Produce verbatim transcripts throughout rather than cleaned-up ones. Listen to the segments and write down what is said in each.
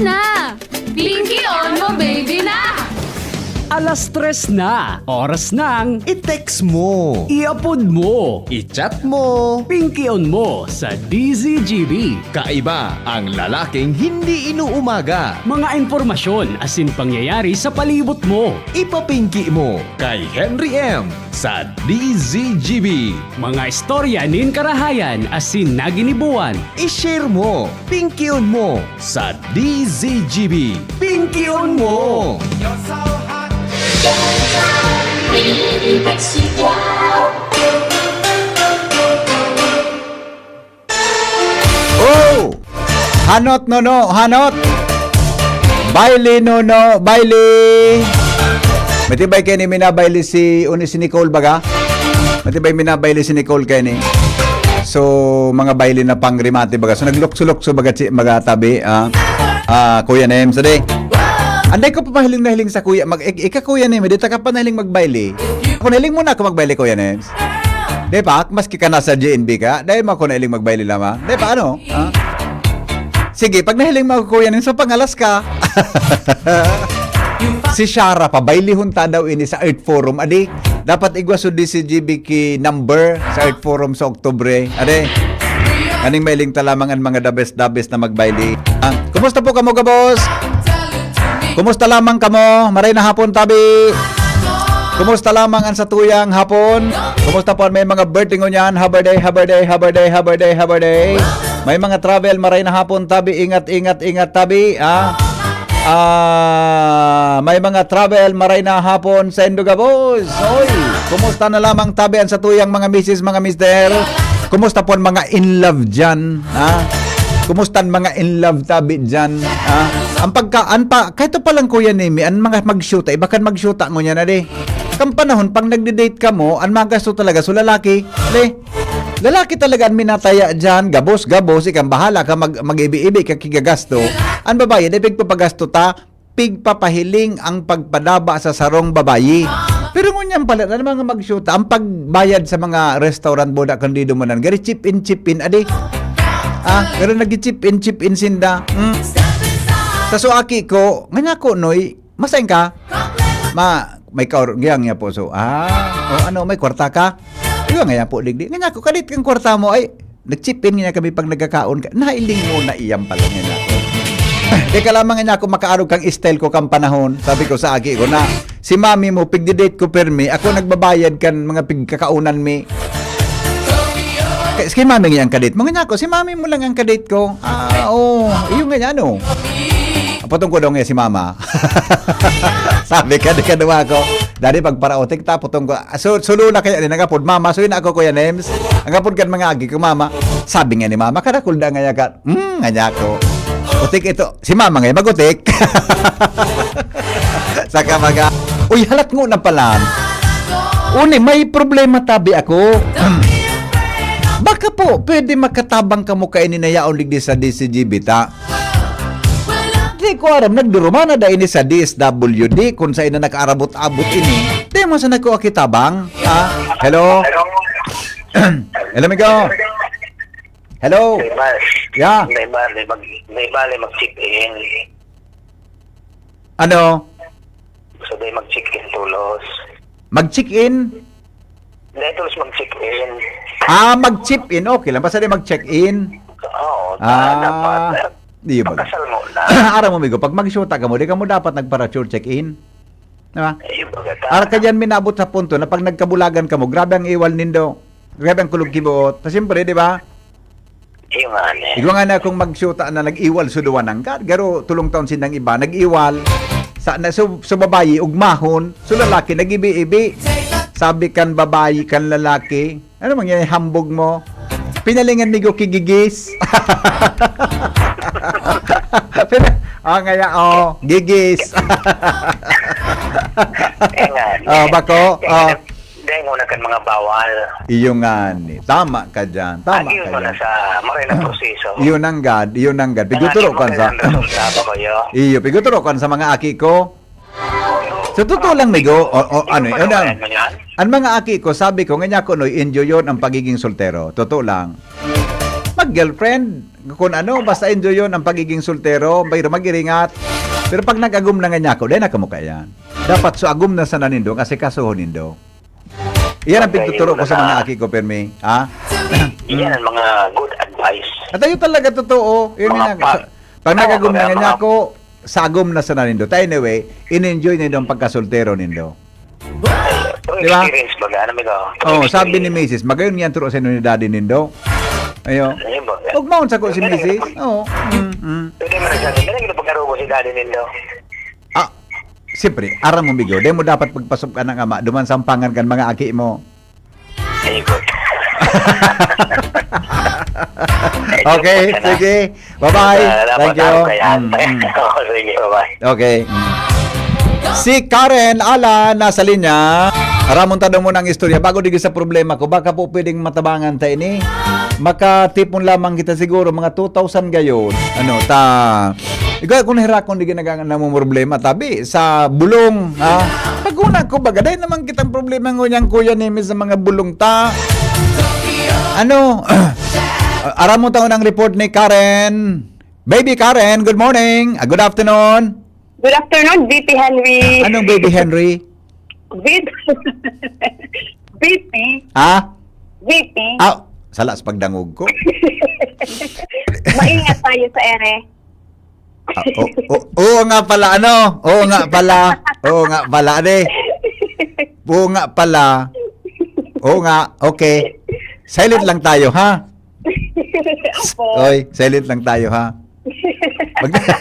na! Pinky on mo, baby na! Alas tres na, oras ng i-text mo, i-upload mo, i-chat mo, pinky on mo sa D Z G B. Kaiba ang lalaking hindi inuumaga. Mga impormasyon asin pangyayari sa palibot mo. Ipapinki mo kay Henry M sa D Z G B. Mga istorya nin karahayan asin naginibuan. I-share mo, pinkion mo sa D Z G B. Pinkion mo! Oh! Hanot, nono, hanot! Baili, nono, baili! Matibay kayo ni minabaili si, uni si Nicole baga? Matibay minabaili si Nicole kayo ni. So, mga baili na pang remate baga. So, naglukso-lukso baga, chi-, baga tabi, ah. Ah, Kuya Nems, ade. Anday ko pa mahiling na hiling sa Kuya, mag, ik-, ika Kuya Nems, di ta ka pa nahiling magbaili. Ako nahiling muna ako magbaili, Kuya Nems. Di ba? Maski ka nasa G N B ka, dahil mo ako nahiling magbaili lamang. Di ba, ano? Ha? Sige, pag nahiling mo ako, Kuya Nems, sa pangalas ka. Si Shara, pabailihon ta daw ini sa Earth Forum. Adi, dapat igwa so D Z G B ki number sa Earth Forum sa Oktubre. Ade, kaning mailing ta lamang an mga the best, the best na magbaili. Ah, kumusta po kamo, gabos? Kumusta lamang kamo? Maray na hapon, tabi. Kumusta lamang ang satuyang hapon? Kumusta po may mga birthday ngunyan? Happy birthday, happy birthday, happy birthday, happy birthday, happy birthday. May mga travel, maray na hapon, tabi. Ingat, ingat, ingat, tabi. Ah, ah, may mga travel, maray na hapon sa Indogabos. Oy, kumusta na lamang, tabi, ang satuyang mga misis, mga mister? Kumusta po ang mga in love dyan? Ha? Kumusta ang mga in love, tabi, dyan? Ha? Ang pagkaan pa, kahit pa lang, Kuya Nemi, ang mga magsyuta, iba kan magsyuta ngunyan na di. Kan panahon, pag nagde-date kamo, ang magasto talaga, so lalaki, di. Lalaki talaga ang minataya dyan, gabos-gabos, ikang bahala ka mag-, mag-ibi-ibi ka kigagasto. Ang babae, di pigpapagasto ta, pigpapahiling ang pagpadaba sa sarong babayi. Pero ngunyan pala, na mga magsyuta, ang pagbayad sa mga restaurant, boda, kandido mo nan, gari chip in, chip in, adi. Ah, pero nag-chip in, chip in sinda. Hmm. Sa suaki ko, nganya ko, Noy, masain ka? Ma, may kaor-, giyang niya po. So, ah, o ano, may kwarta ka? Iyo nga yan po, digdi. Nganya ko, kadit kang kwarta mo, ay, nag-chip in nga kami pag nagkakaon ka. Nailing mo na iyang pala niya na ako. Teka lamang nga niya ako makaarog kang style ko kang panahon. Sabi ko sa aki ko na, si mami mo, pigdi-date ko permi, ako nagbabayad kan mga pigkakaunan mi. Kay, si mami nga ang kadate mo. Nganya ko, si mami mo lang ang kadate ko. Ah, oo. Iyo nga yan, oh. Apotong ko daw nga si mama. Sabi ka, di ka duwa ko. Dadi, pagparaotik ta, putong ko. Ah, so, sulo na kaya din, nagapod, mama, so yun ako, Kuya Nems. Ang apod kan mga agi ko, mama. Sabi nga ni mama, karakol da nga yakat. Hmm, nga niya ako. Utik ito. Si mama nga, magutik. Saka mga, uy, halat ngo na pala. Uni, may problema tabi ako. Baka po, pwede makatabang kamo kaini na yaon digdi sa D C G B ta. Di ko aram, nagdurumana da ini sa D S W D, kung sa ina nakaarabot-abot ini. Di mo sa nagkuha kitabang? Ha? Hello? Hello, amigo. Hello? May bali, Yeah. may bali, mag, may bali mag-chip in. Ano? Gusto daw mag-chip in tulos. Mag-check in? Hindi, tulos mag-chip in. Ah, mag-chip in. Okay lang. Basta di mag-check in. Oo, Ah, dapat. Di ba? Pakasal mo na. Aram mo, amigo, pag mag-shoota ka mo, di ka mo dapat nagparature check in. Di ba? Ay, baga ta. Ara ka dyan, minabot sa punto na pag nagkabulagan ka mo, grabe ang iwal nindo. Grabe ang kulog kibuot. Ta siyempre, di ba? Iyo nga ni. Igwa nga na kung magsyuta na nag-iwal sa duwa nanggad. Garo, tulong taon sindang iba, nag-iwal. Sa, na, so, so babayi, ugmahon. So lalaki, nag-ibi-ibi. Sabi kan babayi, kan lalaki, "Ano mangyayari, hambog mo? Pinalingan ni Go kigigis." Pina-, ah, ngaya, oh, gigis. Eh, nga ni. Ah, bako, ah. Dahil muna kan mga bawal. Iyo nga ni. Tama ka dyan. Tama Agi ka mo na dyan. sa maray na proseso. Iyo nanggad, iyo nanggad. Piguturo Ang kan sa ang resulta ba kayo? Iyo, piguturo kan sa mga aki ko. So, totoo lang, migo. O, o, ano, Ano yun ba ang, yan, yan? ang mga aki ko, sabi ko, nga niya ko, no, enjoy yun ang pagiging soltero. Totoo lang. Mag-girlfriend, kung ano, basta enjoy yon ang pagiging soltero, pero mag-iringat. Pero pag nag-agom na nga niya ako, dahil na kamo kaiyan. Dapat so agom na sana nindo, kasi kasuhon nindo. Iyan ang Okay, pigtuturo ko mga sa mga aki ko, Permi. Ha? Iyan ang mga good advice. At ayo talaga, totoo. Yun Mga nga, pag- sa- pag Oo, nag-agom na mga- nga niya mga ako, sa agom na sana nindo. Ta anyway, in-enjoy nindo ang pagkasoltero nindo. Ay, Di ba? Experience baga, ano, amigo? Oh, sabi ni Experience. Misis, "Magayon niyan turo sa inyo ni Daddy nindo." Ayo. Ayun ba? Huwag maon sa ko si Ganun, Misis. ganun. Oo. Mm, mm. Pwede mo na sabi, ganun, ganun, pagkarugo si Daddy nindo. Ah, siyempre, aram mo, Migo, di mo dapat pagpasok ka ng ama, duman sampangan kan mga aki mo. Ayun po. Okay, Ayun po, sige. Bye-bye. Salamat, Thank you. ako kaya. Mm, mm. Oo, sige, bye-bye. Okay. Mm. Si Karen Alan nasa linya. Aramon ta daw muna ang istorya bago digdi sa problema ko. Baka po pwedeng matabangan ta ini. Makatipon lamang kita siguro mga two thousand gayon. Ano, ta... Ikaw, kung nahirakon, di ginagangan na mo problema. Tabi, sa bulong, ha? Pag una ko, baga, dahil naman kitang problema ngunyan, Kuya Nemi, sa mga bulong ta. Ano? Aram mo taon ang report ni Karen? Baby Karen, good morning. Ah, good afternoon. Good afternoon, V P Henry. Anong Baby Henry? V P. V P. Ha? V P. Ah, sala sa pagdangog ko. Maingat tayo sa ere. Ah, o-, o-, oo nga pala, ano? Oo nga pala. Oo nga pala, ade. Oo nga pala. Oo nga, okay. Silent lang tayo, ha? Opo. Oy, silent lang tayo, ha? Pag, pag,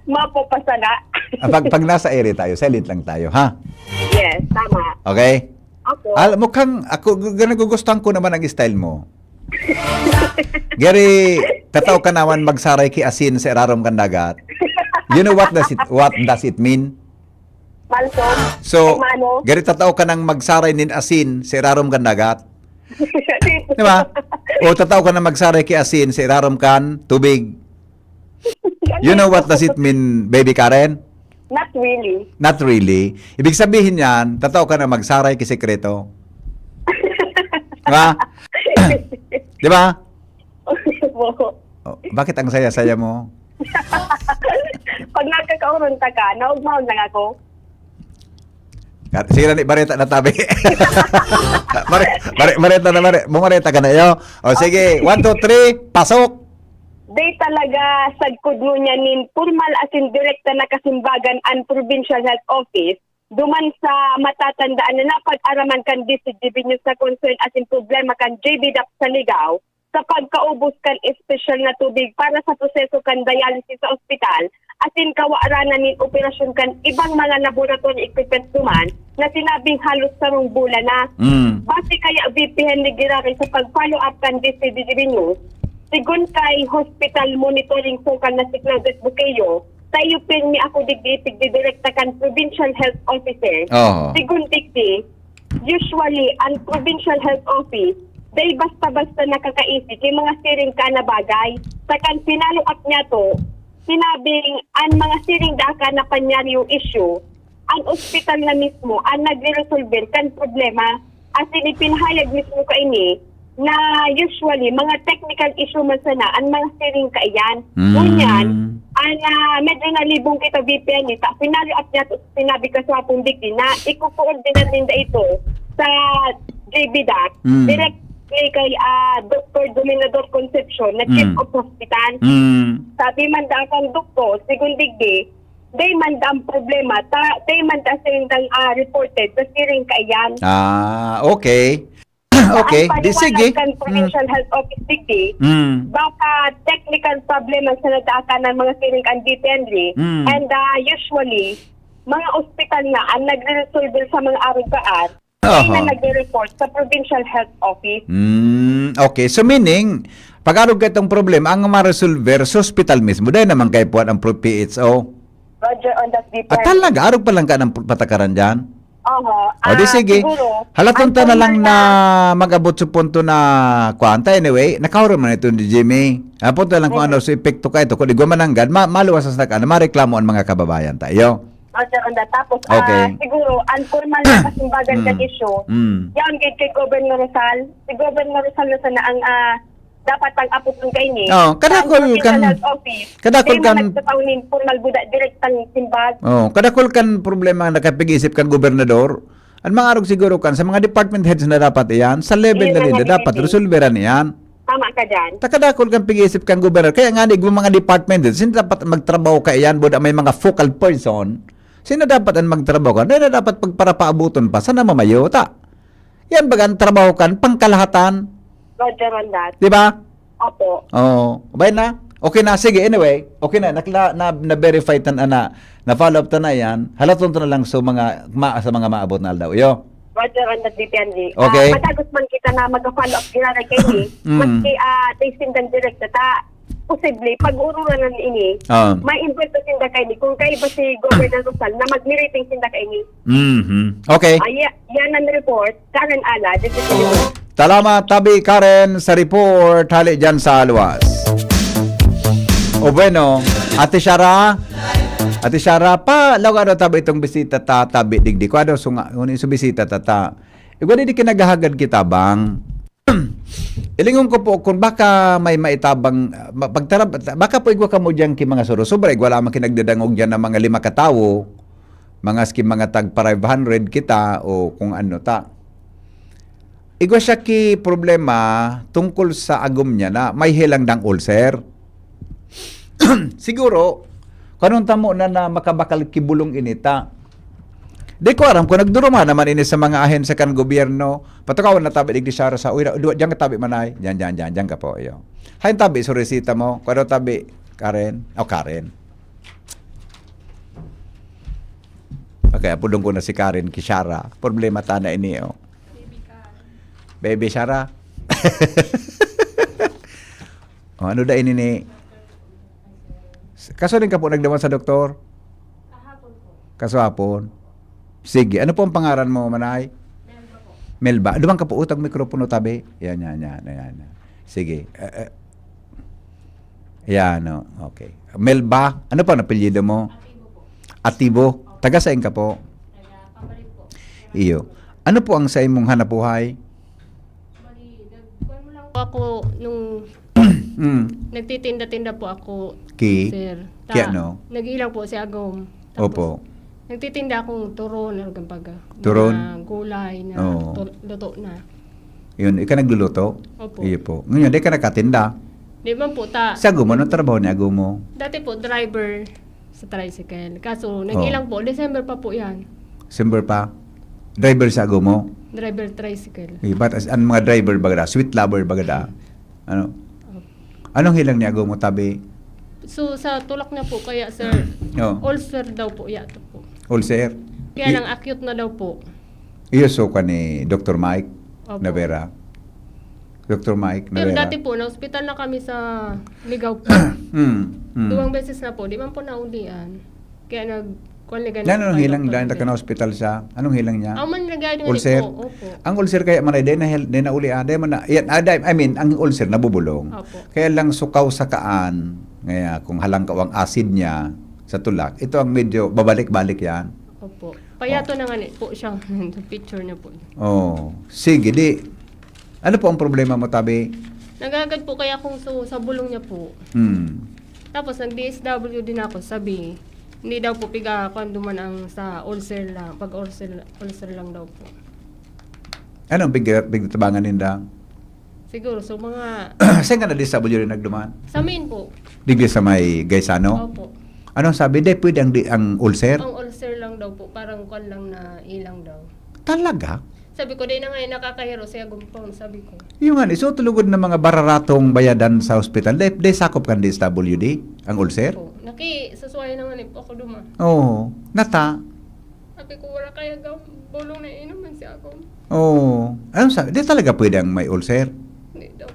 Mapapasala. ah, pag, pag nasa ere tayo, silent lang tayo, ha? Yes, tama. Okay? Opo. Al-, mukhang ako, gu-, nagugustuhan ko naman ang style mo. Gary, tatao ka naman magsaray ki asin sa irarom kan dagat. You know what does it, what does it mean? Malsol. So, Hermano. Gary, tatao ka nang magsaray nin asin sa irarom kan dagat. Di ba? O tatao ka nang magsaray ki asin sa irarom kan tubig. You know what does it mean, Baby Karen? Not really. Not really. Ibig sabihin niyan, tatao ka na magsaray ki sekreto. Di ba? Di ba? Opo. Oh, bakit ang saya-saya mo? Pag nagkakaurunta ka, naugmaon lang ako. Ka-, sige na ni, bareta na tabi. Bare-, bare-, bareta na, bare-, bumareta ka na, yo. O, sige, one, two, three, pasok. Day talaga, sagkod ngunyan nin pormal asin direkta na kasimbagan an Provincial Health Office, duman sa matatandaan na napag-araman kan D C G B News sa concern asin problema kan J B Doc sa Ligao, sa pagkaubos kan espesyal na tubig para sa proseso kan dialysis sa ospital, asin kawaranan nin operasyon kan ibang mga laboratory equipment duman na sinabing halos sarong bulan na. Mm. Base kaya, V P Henry Giraray, sa pag-follow up kan D C D G B News, sigon kay Hospital Monitoring Focal na si Claudette Buqueyo, tayo pirmi ako digdi tigdidirekta kan Provincial Health Officer. Oo. Sigon digdi, usually, ang Provincial Health Office, dai basta-basta nakakaisi kay mga siring ka na bagay. Sa kan pinalo up niya to, sinabing ang mga siring daka na panyaryo issue, ang ospital na mismo ang nagre-resolver kan problema. Asin ipinahayag mismo kaini na usually, mga technical issue man sana ang mga siring kaiyan. Mm. Ngunyan, ang, ah, medyo nalibong kita, V P N, eh, ta, pinalo up niya to, sinabi ka sa hapon, Vicky, na iko-coordinate ninda ito sa J B Doc, Mm. directly kay, ah, Doctor Dominador Concepcion na Chief Mm. of Hospital. Mm. Sabi man daw kang doktor, sigon digdi, dai man daw ang problema, ta, dai man daw sila, ah, reported sa siring kaiyan. Ah, okay. Okay, Ang di sige. paliwanag kan Mm. Provincial Health Office digdi, Mm. baka technical problem ang sinadaakan ng mga siring kan D P N R I, Mm. and, ah, usually, mga ospital na ang nagre-resolve sa mga arog-kaan, Oho. na nagre-report sa Provincial Health Office. Mm, okay. So, meaning, pag arog ka itong problema, ang ma-resolver sa ospital mismo, dahil naman kay puwan ang pro-, P H O. Roger, on the Ah, different. talaga? Arog pa lang ka ng patakaran dyan? Oho. O, di Ah, sige. siguro, Halaton ang ta na lang formal na na mag-abot sa punto na, kuwan ta. Anyway, nakahuram man ito ni Jimmy. Ang punto lang kung ano Okay. sa epekto ka ito. Kung igwa mananggad, ma-, maluwas na ka na mareklamo ang mga kababayan tayo. Roger on that. Tapos, ah, Okay. siguro, ang formal na kasimbagan Mm. kan isyu, Mm. yaon gid kay Governor Rosal. Si Governor Rosal na sana ang, ah, dapat pag-aputon kaini. Oh, kadakol Ang kan, health office, kadakol di man kan nagtataw nin formal buda direktang simbag. Oh, kadakol kan problema na kapig-isip kan gobernador. Ang mga arog siguro kan sa mga department heads na dapat iyan, sa level Iyon na ang nila dapat nabibigay. resolveran iyan. Tama ka dyan. Takadakol kan pig-isip kan gobernador. Kaya nga, di mga department heads, sino dapat magtrabaho ka iyan, buda may mga focal person, sino dapat ang magtrabaho ka? Dahil na dapat pagparapaabuton pa, sana mamayo, ta. Yan baga ang trabaho kan, pangkalahatan. Roger on that. Di ba? Opo. Oo. Bay na? Okay na. Sige, anyway. Okay na. Nakla, na, na-verify tan, na, na-follow up ta na yan. Halaton ta na lang sa mga, ma, sa mga maabot na aldaw. Iyo. Roger on that, D P N G. Okay. Ah, matagos man kita na mag-follow up giraray kaini. Mm. Maski, ah, testing dan direct ta, posible, pag-ururan na ini, Ah. may involve na sinda kaini. Kung kaiba si Governor Rosal, na mag-meeting sinda kaini. Mhm. Okay. Ay, ya-, yan ang report. Karen Ala, Deputy Mayor. Salamat, tabi Karen, sa report hali dyan sa Aluas. O bueno, Ate Shara, Ate Shara, pa, law ano tabi itong bisita ta, tabi digdi ko, ano, sunga, ano yung bisita ta, ta. Igwa di kinagahagad kita bang? Ilingon ko po kung baka may maitabang, ah, ma-, pagtarab-, baka po igwa kamo diyan ki mga suro-sobra, igwa lamang kinagdadangog diyan ng mga lima katawo, mga ski, mga tag five hundred kita o kung ano ta. Igwa siya ki problema tungkol sa agom niya na may helang dang ulcer. Siguro, kanong tamo na, na makabakal ki bulong ini ta. Di ko aram kung nagduruma naman ini sa mga ahensya kan gobyerno. Patukawan na tabi digdi siya sa, "Uy, ra-, duwa, diyan ka tabi, manay. Diyan, diyan, diyan, diyan ka po, iyo." Hain tabi, so resita mo. Kung ano tabi, Karen? O, Karen. Okay, apudon ko na si Karen, ki Shara. Problema ta na ini, oh. Baby Shara. O, ano da ini ni? Kaso din ka po nagdaman sa doktor? Kahapon po. Kaso hapon? Sige. Ano po ang pangaran mo, manay? Melba po. Melba. Duman ka po, utang mikropono tabi. Yan, yan, yan, yan, yan. Sige. Eh, eh. Yan, oh. Okay. Melba, ano pa ang apelyido mo? Atibo po. Atibo. Taga saan ka po? Taga Pampalit po. Iyo. Ano po ang sa imong hanap buhay? Bali, nagkuhan mo lang po ako nung Mm. nagtitinda-tinda po ako, Ki? sir. Ki Ta-, ano? nag-iilang po si Agom. Tapos, Opo. nagtitinda akong turon, ano, kumbaga, Turon? mga gulay na Oo. tu-, luto na. Yun, ika nagluluto? Opo. Iyo po. Ngayon, di ka nakatinda? Di man po, ta- Sa Agom, anong trabaho ni Agom mo? Dati po, driver sa tricycle. Kaso, Oh. nag-ilang po, December pa po yan. December pa? Driver sa Agom mo? Driver tricycle. Eh, ba't as, ang mga driver baga da? Sweet lover baga da? Ano? Opo. Anong helang ni Agom mo, tabi? So, sa tulak niya po, kaya, sir, Oh. ulcer daw po, yato po. Ulcer? Kaya I- lang, acute na daw po. Iyo, so ka ni Doktor Mike Opo. Navera? Doktor Mike Pero Navera? dati po, na-hospital na kami sa Ligao po. Hmm, hmm. Duwang beses na po, di man po naulian. Kaya nag-, kuwan, ligan Yan, anong na-, helang dahil nagka-hospital siya? Anong helang niya? Ang man nagay nga Ulcer? po, opo. Ang ulcer kaya man ay, di na hel-, di na uli, ah, di man na, yan, ah, di, I mean, ang ulcer nabubulong. Opo. Kaya lang sukaw sa kaan, ngaya kung halangkaw ang acid niya sa tulak, ito ang medyo babalik-balik yan. Opo. Payato Oh. na nga ni po siya. Sa picture niya po. Oh, sige, di. Ano po ang problema mo, tabi? Nagagad po kaya kung su-, sa bulong niya po. Hmm. Tapos nag-D S W D na ako, sabi, hindi daw po piga, kwan duman ang sa ulcer lang, pag ulcer, ulcer lang daw po. Anong pig-, pigtabangan ninda? Siguro, so mga Saan ka na D S W D nagduman? Sa main po. Digdi sa may Gaisano? Opo. Anong sabi? Di, pwede ang di-, ang ulcer? Ang ulcer lang daw po, parang kwan lang na ilang daw. Talaga? Sabi ko, "Di na nga yun, nakakahiro siya gumpong," sabi ko. Yung nga, so tulugod na mga bararatong bayadan sa ospital. Di, di sakop kan D S W D, ang ulcer? Po. Nakisusuwayan na nga ni po ako duma. Oo. Nata? Sabi ko, "Wala kaya gam-, bulong na inuman siya ako." Oo. Ano sa, di talaga pwede ang may ulcer? Hindi daw.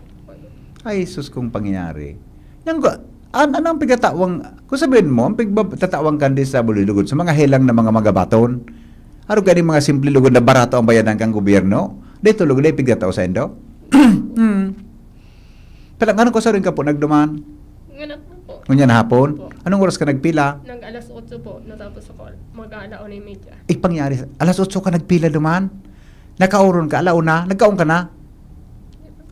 Ay, sus, kung pangyayari. Nang, an-, anong pigtatawang, kung sabihin mo, ang pigtatawang kan D S W D lugod sa mga helang na mga magabaton? Aro gani mga simple lugod na barato ang bayadan kang gobyerno? Dito lugod na ipigtataw sa indo? Hmm. Pala, ngano ko sa rin ka po nagduman? Nganak na po. Ngunyan hapon? Opo. Anong oras ka nagpila? Nag alas otso po, natapos ako. Mag-aalaon na yung media. Ipangyari, alas otso ka nagpila duman? Nakaoron ka, alauna, nagkaon ka na?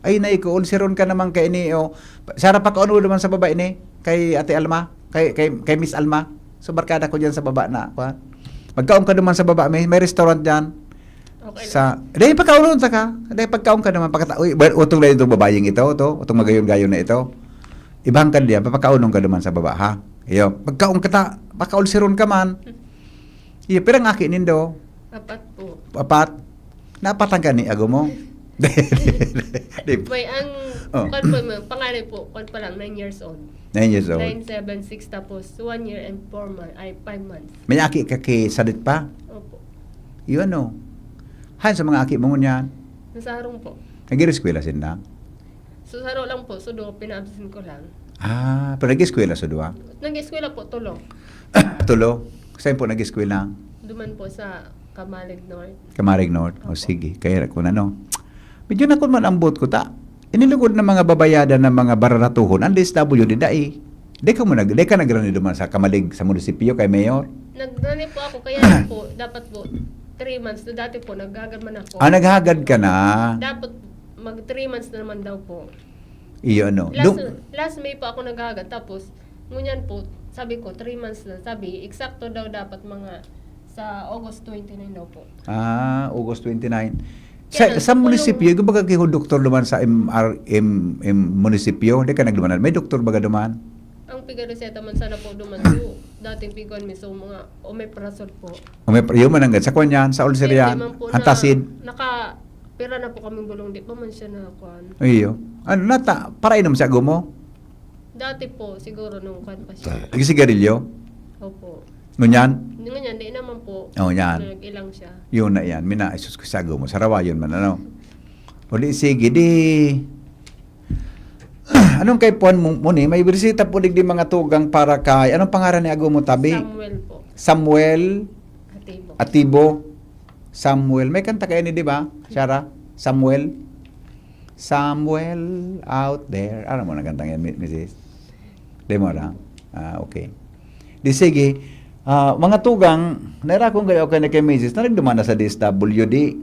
Ay, naiko, ulsiron ka naman kay ini, oh. Sara, pakaon mo duman sa baba ini, kay Ate Alma, kay, kay, kay Miss Alma. So, barkada ko dyan sa baba na, kuwan. Magkaon ka duman sa baba, may, may restaurant dyan. Okay Sa, dahil pagkaon ta ka, dahil pagkaon ka naman, pagkata, uy, ba- utong na itong babayeng ito, to, utong magayon-gayon na ito. Ibang ka diyan, papakaonon ka duman sa baba, ha? Iyo, pagkaon ka ta, pakaulsiron ka man. Iyo, pirang aki nindo? Apat po. Apat? Naapatan ka ni ago mo? Di- May ang, Oh. kwan po, may panganay po, kwan pa lang, nine years old. Nine years old. Nine, seven, six, tapos one year and four months, ay, five months. May aki ka ki sadit pa? Opo. Iyo ano? Han sa mga aki mo ngunyan? Nasa harong po. Nag-eskwela sinda? So, saro lang po, so do, pina-absent ko lang. Ah, pero nag-eskwela sa duwa? Nag-eskwela po, tulo. Tulo? Saan po nag-eskwela? Duman po sa Camalig North. Camarig North. O Opo. Sige, kaya kung ano. Medyo nakon man ang buot ko ta. Inilugod na mga babayadan ng mga bararatuhon, ang D S W D dai. Di ka mo nag, di ka nagrani duman sa Camalig, sa munisipyo, kay Mayor? Nagrani po ako, kaya lang po, dapat po, three months na dati po, naghagad man ako. Ah, naghagad ka na. Dapat mag three months na naman daw po. Iyo ano. Last, Dum- last May po ako naghagad, tapos, ngunyan po, sabi ko, three months na. Sabi, eksakto daw dapat mga sa August twenty-nine daw po. Ah, August twenty-nine. Sa, Kaya, sa kulong- munisipyo, kumbaga kayo doktor duman sa M R M, M, munisipyo, di ka nagduman. May doktor baga duman? Ang pigareseta man sana po duman po, dating piguan mi, so mga omeprazole po. O may, yun man ang sa kwan yan, sa ulcer Hindi yan, man po antacid. Na, nakapira na po kaming bulong, di pa man siya na kwan. Iyo. Ano, nata, para inom sa ago mo? Dati po, siguro nung kwan pa siya. Nagsigarilyo? Opo. Ngunyan? Ngunyan, di naman po. Oh, yan. Nag-ilang siya. Yun na yan. Mina, isus ko sa ago mo. Sarawayon man, ano? O di, sige, di. Anong kay puan mo, mo ni? May bisita po digdi mga tugang para kay, anong pangaran ni ago mo, tabi? Samuel po. Samuel Atibo. Atibo. Samuel. May kanta kayo ni, di ba? Shara? Samuel. Samuel out there. Ano mo na kantang yan, mi- misis? Di mo ra? Ah, okay. Di sige. Ah, mga tugang, naira kong gayo kay na kay misis, na nagduman na sa D S W D.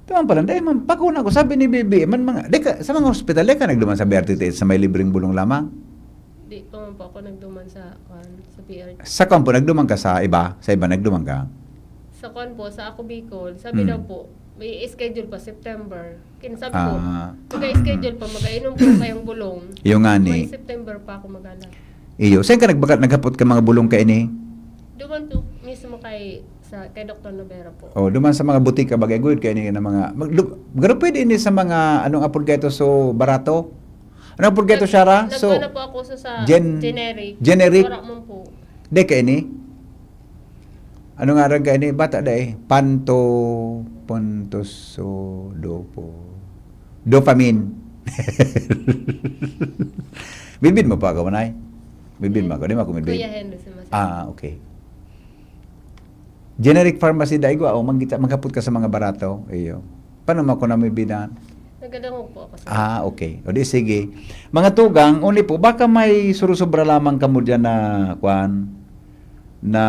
Tuman pala, dahil man, pagkuna ko, sabi ni Bibi, man mga, di ka, sa mga hospital, di ka nagduman sa B R T T H sa may libreng bulong lamang? Di pa man po ako nagduman sa, kwan, sa P R. Sa kampo, nagduman ka sa iba? Sa iba, nagduman ka? Sa kwan po, sa Ako Bicol, sabi Hmm. daw po, may schedule pa September. Kaya sabi ko, Ah. mag-schedule pa, mag-inom po kayong bulong. Yung nga May ni, September pa ako mag-ala. iyo. Saan ka nagbakat, naghapot ka mga bulong ka ini? Duman po mismo kay, sa, kay Doktor Nobera po. Oh, duman sa mga butika, bagay good kayo na mga, mag, du, pero pwede ini sa mga, anong apod kayo to, so barato? Anong apod kayo to, Shara? So, Nagkala po ako sa, sa gen-, generic. Generic? Wala man po. Di ka ini? Ano nga rag ka ini? Bata da eh. Panto, panto, so, dopo. Dopamine. Bibin mo pa ako, manay? Bibin mo ako. Di mo ako mibin? Kuya Henry, si Mas- Ah, okay. Generic pharmacy, dai gwa, o, magkita, maghapot ka sa mga barato. Iyo. Paano mo ako namibidan? Nagadangog po ako sa Ah, okay. O di sige. Mga tugang, uni po, baka may surusobra lamang kamo dyan na, kwan, na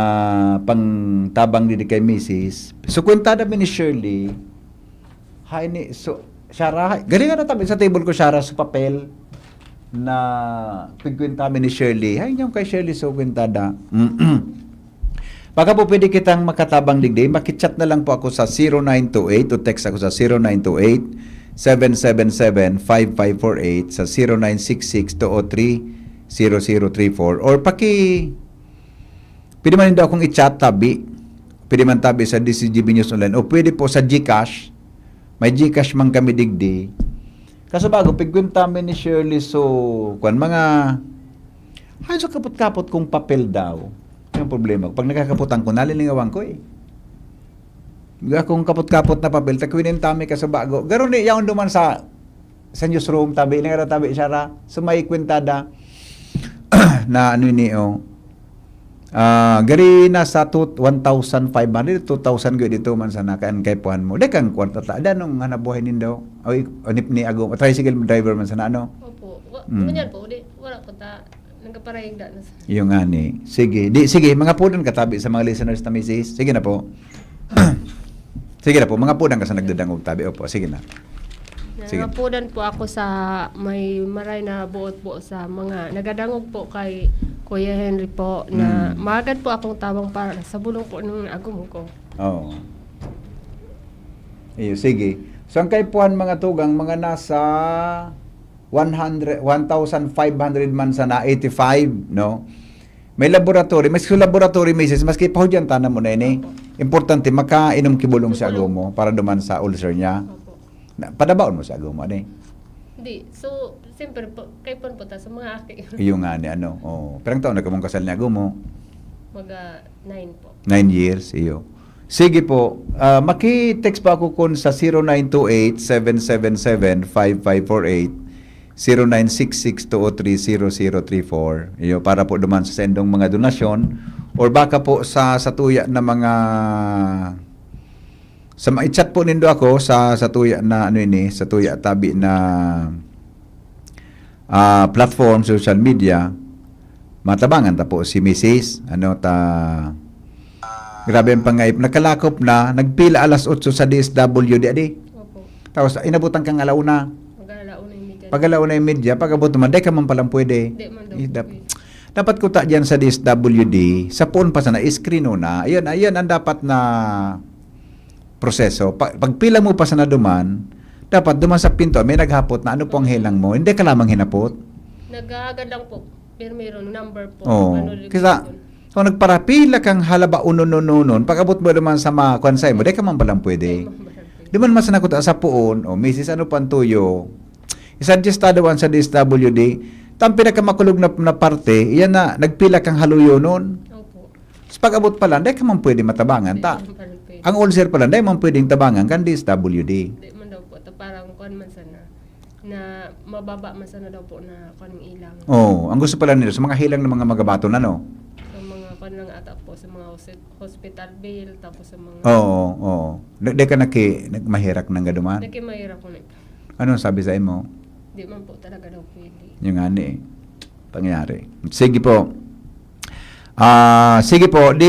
pangtabang didi kay misis. So, kwentada mi ni Shirley. Hay ni, so, Shara, hay, galing na tabi sa table ko, Shara, sa papel na pigkwenta mi ni Shirley. Hay, yung kay Shirley, so, kwentada. Mm-mm. Baka po pwede kitang makatabang digdi, makichat na lang po ako sa zero nine two eight o text ako sa zero nine two eight, seven seven seven, five five four eight, sa zero nine six six two oh three, zero zero three four, or paki, pwede man nindo akong i-chat, tabi. Pwede man tabi sa D C G B News Online, o pwede po sa GCash. May GCash man kami digdi. Kaso bago, pigkwenta mi ni Shirley, so, kwan, mga, hay, so kapot-kapot kong papel daw. Yung problema, pag nagkakapotan ko, nalilingawan ko eh. Mga kung kapot-kapot na papel, takwinin tami ka sa bago. Garo ni yaon duman sa, sa newsroom, tabi, lingaran tabi siya ra. So, may kwentada na ano ni, oh. Ah, gari na sa two, one thousand five hundred, two thousand gud dito man sana, kan kay puhan mo. Di kang kwarta ta. Ada nung hanap buhay nindo? O, i-, o ni, ni ago, tricycle driver man sana, ano? Opo. Wa, Mm. Ganyan po, di, wala po ta. Nagkaparayag da na sa Yung ani. Sige. Di, sige, mga pudan ka tabi sa mga listeners na misis. Sige na po. Sige na po, mga pudan ka sa nagdadangog tabi. Opo, sige na. Sige. Nangapudan po ako sa may maray na buot po sa mga nagadangog po kay Kuya Henry po na Mm. magad po akong tabang para sa bulong po ng agom ko. Oo. Iyo, sige. So, ang kaipuhan, mga tugang, mga nasa one hundred, one thousand five hundred man sana, eighty-five, no? May laboratory, may sa laboratory, misis, maski pahudyan tanan mo na ini. Opo. Importante, makainom ki bulong si Bulong. Agomo para duman sa ulcer niya. Opo. Na, padabaon mo si Agomo, ani? Hindi. So, siyempre po, kay pon po ta sa mga aki. Iyo nga ni ano. Oh. Pirang taon na kamong kasal ni Agomo? Mga nine po. Nine years, iyo. Sige po. Ah, maki-text pa ako kun sa zero nine two eight, seven seven seven, five five four eight, zero nine six six two oh three zero zero three four. Iyo, para po duman sa sendong mga donasyon. Or baka po sa, sa tuya na mga, sa ma-, i-chat po nindo ako sa, sa tuya na, ano ini, sa tuya tabi na, ah, platform, social media. Matabangan ta po si misis. Ano ta, grabe ang pangayip. Nakalakop na, nagpila alas otso sa D S W D, adi. Opo. Tapos, inabutan kang alauna. Mag-alauna yung media. Pag alauna yung media, pag abot naman, di ka man palang pwede. Di man daw Eh, dap-, pwede. dapat kuta dyan sa D S W D, sa phone pa sana, screen na. Ayan, ayan ang dapat na proseso. Pa, pagpila mo pa sana duman, dapat duman sa pinto, may naghapot na, "Ano po ang helang mo?" Hindi ka lamang hinapot. Nag-aagad lang po. Pero mayroon number po. Oo. Ano, Kisa, location. so nagparapila kang halaba unon-unonon, pag abot mo naman sa mga kwansay mo, di ka man palang pwede. Di man palang pwede. Di man masanakot sa puon, o misis, ano pa ang tuyo? Isa daw sa D S W D, ta ang pinakamakulog na, na parte, iyan na, nagpila kang haluyonon. Opo. So, pag abot pa lang, di ka man pwede matabangan, ta. Di man palang pwede. Ang ulcer pa lang, di man pwedeng tabangan kan D S W D. Di man daw po. Ta parang kuan man sana. Na mababa man sana daw po na kuan ng ilang. Oh, ang gusto pala nila sa mga helang ng mga magabaton, ano? Sa mga kuan lang ata po, sa mga hos-, hospital bill, tapos sa mga Oo, oo. Di, di ka naki, nag-, maherak ng gaduman? Nagkimahirap po na ito. Anong sabi sa imo? Di man po talaga daw pwede. Yung nga ni, pangyari. Sige po. Ah, sige po, di,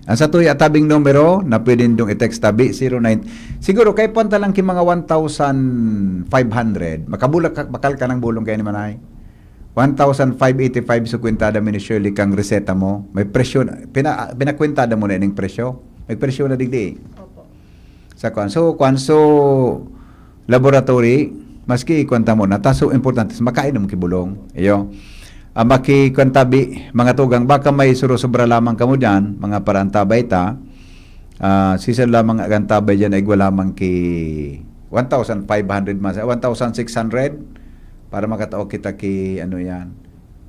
ang sa tuya tabing numero na pwede nindong i-text tabi, zero nine. Siguro, kay punta lang ki mga one thousand five hundred, makabulak ka, bakal ka ng bulong kayo ni Manay. One thousand five eighty-five so kwintada mo ni Shirley kang reseta mo. May presyo, na- pina, pinakwentada mo na ining presyo. May presyo na digdi. Opo. Sa kuan. So, kuan, so, laboratory, maski kuan ta mo na, ta, so, importante, makainom ki bulong. Iyo. Ah, maki, kuan tabi, mga tugang, baka may suro-sobra lamang kamo dyan, mga parantabay ta. Ah, sisal lamang ang tabay dyan, ay igwa lamang ki one thousand five hundred man, one thousand six hundred, para makatao kita ki, ano yan,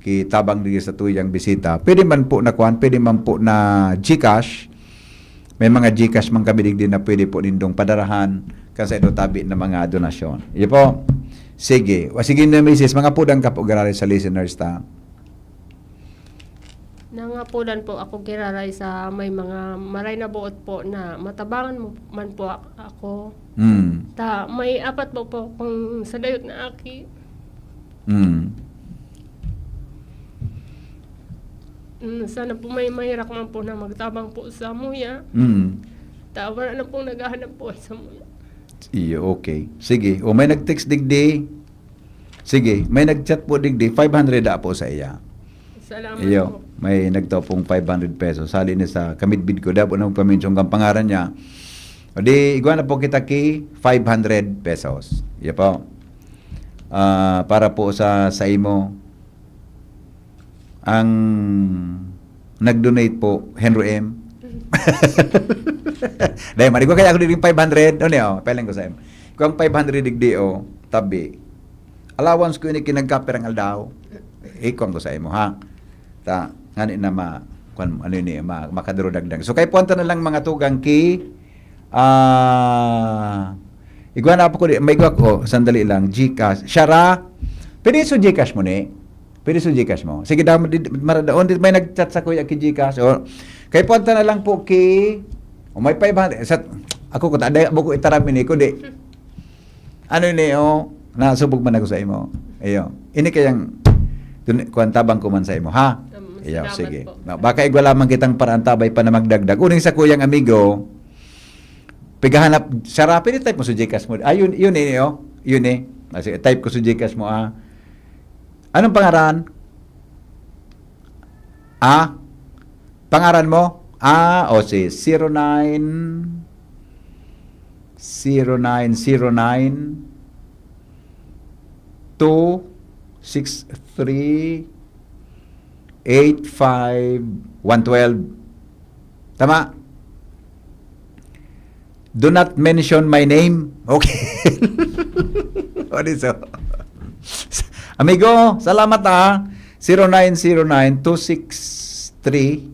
ki tabang digdi sa tuyang bisita. Pwede man po na kuan, pwede man po na GCash. May mga GCash man kami digdi na pwede po nindong padarahan kan sa ito tabi na mga donasyon. Iyo po. Sige. Wa, sige na, misis, mga pudang ka po, gararay sa listeners ta. Nangapudan po ako giraray sa may mga maray na buot po na matabangan mo man po ak-, ako. Hmm. Ta, may apat po po akong sadayot na aki. Hmm. Mm, sana po may mahirak man po na magtabang po sa muya. Hmm. Ta, wala na pong naghahanap po sa muya. Iyo, okay. Sige. O, may nag-text digdi. Sige, may nag-chat po digdi. Five hundred da po sa iya. Salamat Iyo, po. May nagtao pong five hundred pesos. Hali ni sa kamidbid ko, dabo na paminsyon kang pangaran niya. O di, igwa na po kita ki five hundred pesos. Iyo po. Ah, para po sa, sa imo, ang nag-donate po, Henry M. Dahil, marigwa kaya ako din five hundred. Ano niya, oh, pelang ko sa imo. Kung five hundred digdi, oh, tabi. Allowance ko ini kinagkapirang aldaw. Ikuan ko sa imo, ha? Ta, ngani na ma, kuan, ano ini, ma, makadurudagdag. So, kay puwanta na lang mga tugang ki, ah, igwa na po ko di, may igwa ko, sandali lang, GCash. Shara, pwede sa GCash mo ni? Pwede sa GCash mo? Sige, damo, di, maradaon, di, may nag-chat sa kuya ki GCash. O, kay puwanta na lang po ki, o may five hundred, sa, ako ko, ta, dai, buko itaram ini ko, di. Ano ini, oh? Nasubog man ako sa imo. Iyo. Ini kayang, Dun, kuwan, tabang ko man sa imo, ha? Um, Iyo, salamat sige. Po. Na, baka igwa lamang kitang paraan tabay pa na magdagdag. Uning sa kuyang amigo, pigahanap, siya ra, pwede type mo sa Gcash mo. Ah, yun, yun eh, oh. Yun eh. Ah, sige, type ko sa Gcash mo, ah. Anong pangaran? Ah? Pangaran mo? Ah, o si zero nine, zero nine zero nine two six three eight five one twelve. Tama? Do not mention my name. Okay. What is so? Amigo, salamat ha. Zero nine zero nine two six three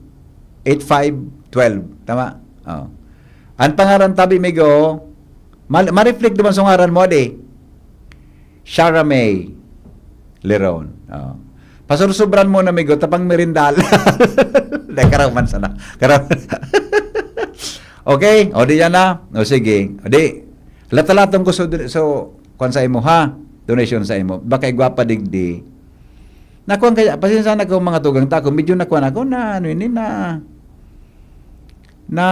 eight five twelve. Tama? Oh. Ang pangaran tabi, migo, ma-, ma-reflect naman sa ngaran mo, di? Shara May Leron. Oh. Pasursubran mo na, migo, tapang merindal. Dahil karaw man sana. Karaw. Okay, o di yan na. O sige. O di, latalaton ko so, so, kwan sa imo ha. Donation sa imo. Baka igwa pa digdi. Nakuan kaya, pasensya na ko mga tugang ta. Kung medyo nakuan ako na, ano ini na, na,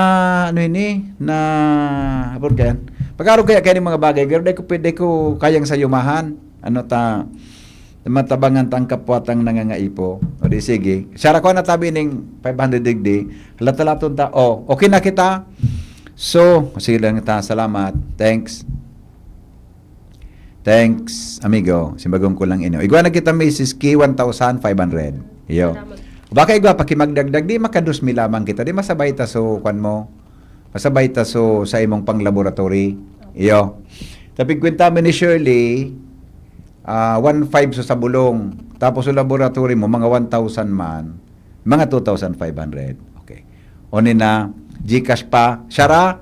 ano ini, na, abot kaya. Pag-arog kaya kaya mga bagay, pero di ko pwede ko kayang sayumahan. Ano ta, matabangan ta ang kapwatang nangangaipo. O di sige. Sara ko na tabi ning five hundred digdi. Latalaton ta. Oh, okay na kita. So, sige lang ta. Salamat. Thanks. Thanks, amigo. Simbagong ko lang inyo. Igwa na kita, Missus K, one thousand five hundred. Iyo. Salamat. Baka igwa, pakimagdagdag, di maka dos mil lamang kita. Di masabay ta so, kwan mo, masabay ta so, sa imong pang-laboratory. Iyo. Tapi kwenta mi ni Shirley, ah, one five so sa bulong. Tapos sa laboratory mo, mga one thousand man, mga two thousand five hundred. Okay. Oni na, Gcash pa. Shara?